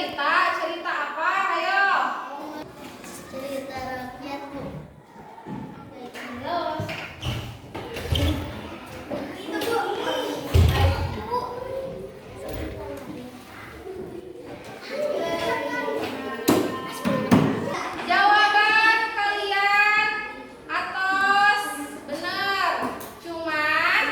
Cerita, cerita apa? Ayo. Cerita rakyat, Bu. Terus. Itu, Bu. Bu. Jawaban kalian atos bener. Cuman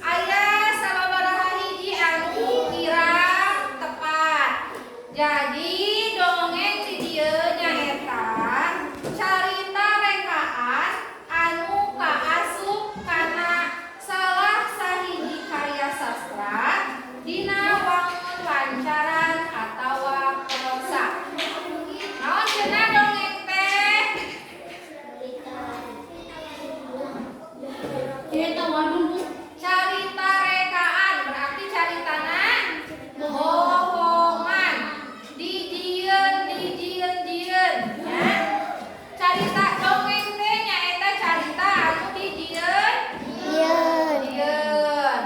aya sababaraha hiji anu kirang tepat. Jadi dongeng di dieu nyaeta carita rekaan anu kaasup kana salah sahiji karya sastra dina wangun lancaran atawa prosa. Naon cenah dongeng teh? Cerita wadul, Bu. Carita rekaan berarti caritana bohongan. Dijieun, dijieun jieun ya. Carita dongeng teh nyaeta carita anu dijieun jieun.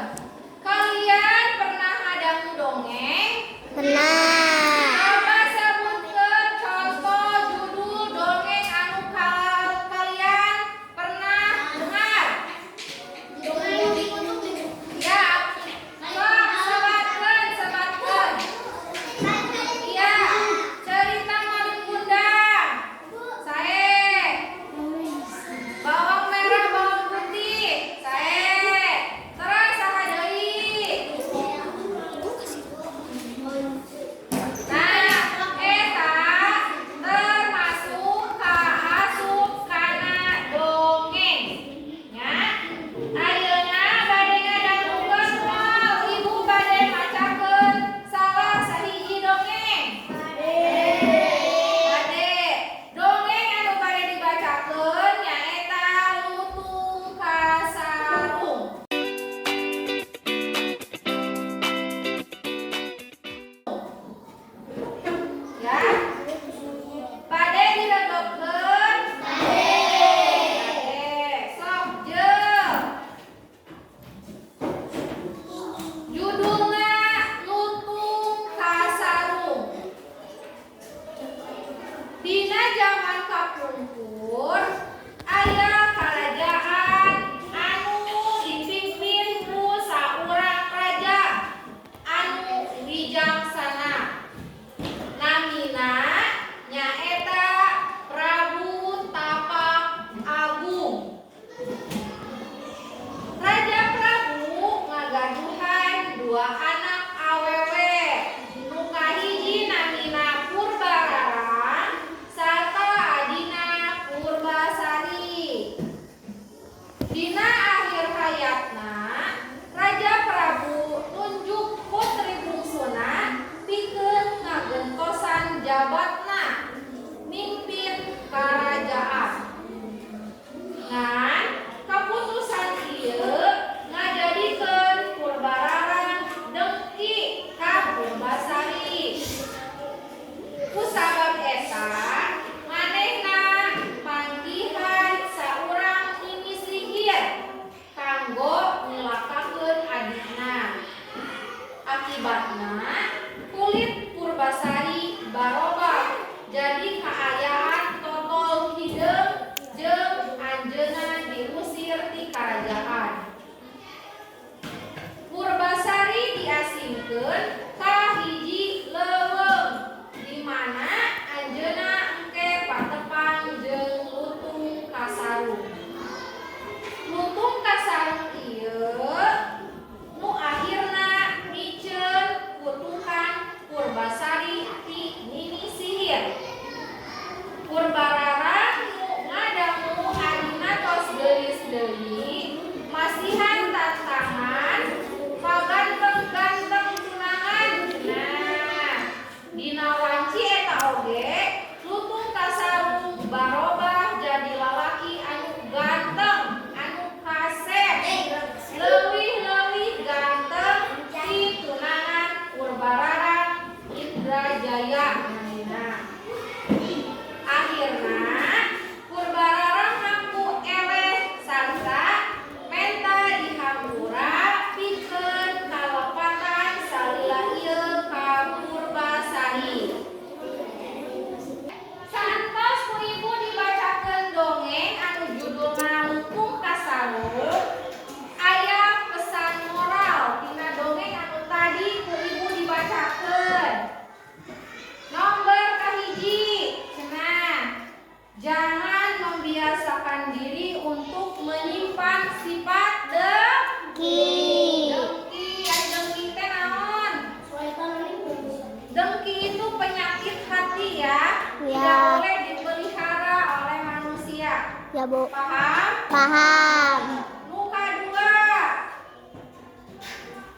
Kalian pernah ngadangu dongeng? Pernah. Coba sebutkeun contoh judul dongeng anu kalian pernah dengar. Ya, sok sebatkeun, sebatkeun. Iya, cerita Malin Kundang. Sae. Bawang merah, bawang putih. Sae. Terus saha deui? Nah, eta termasuk kaasup kana dongeng. Ya. Ayeuna bade ngadangukeun moal Ibu bade macakeun salah sahiji dongeng? Bade. Dongeng anu bade dibacakeun nyaeta Lutung Kasarung. Ya. Bade diregepkeun? Bade. Sok jeung. Judulna Lutung Kasarung. Dina zaman kapungkur aya karajaan anu dipimpin ku saurang raja anu wijaksana. Namina nyaeta Prabu Tapak Agung. Raja Prabu ngagaduhan dua anak awewe. Nu kahiji namina Purbararang sarta adina Purbasari. Dina akhir hayatna, Raja Prabu nunjuk putri bungsuna pikeun ngagentosan jabatna mimpin karajaan. Ngan kaputusan ieu ngajadikeun Purbararang dengki ka Purbasari. Kusabab eta manehna manggihan saurang nini sihir kanggo nyelakakeun adikna. Akibatna kulit Purbasari barobah jadi kaayaan totol hideung jeung anjeunna diusir ti karajaan. Purbasari diasingkeun ka hiji leuweung di mana anjeunna engke patepang jeung Lutung Kasarung. Lutung Kasarung ieu nu akhirna miceun kutukan Purbasari ti nini sihir. Purbararang nu ngadangu adina tos geulis deui masihan tantangan paganteng-ganteng tunangan. Ya, Bu. Paham? Paham. Nu kadua,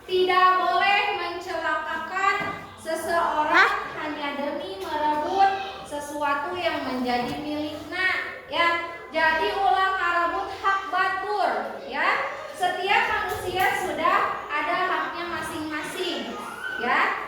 tidak boleh mencelakakan seseorang hanya demi merebut sesuatu yang menjadi miliknya, ya. Jadi ulah ngarebut hak batur, ya. Setiap manusia sudah ada haknya masing-masing, ya.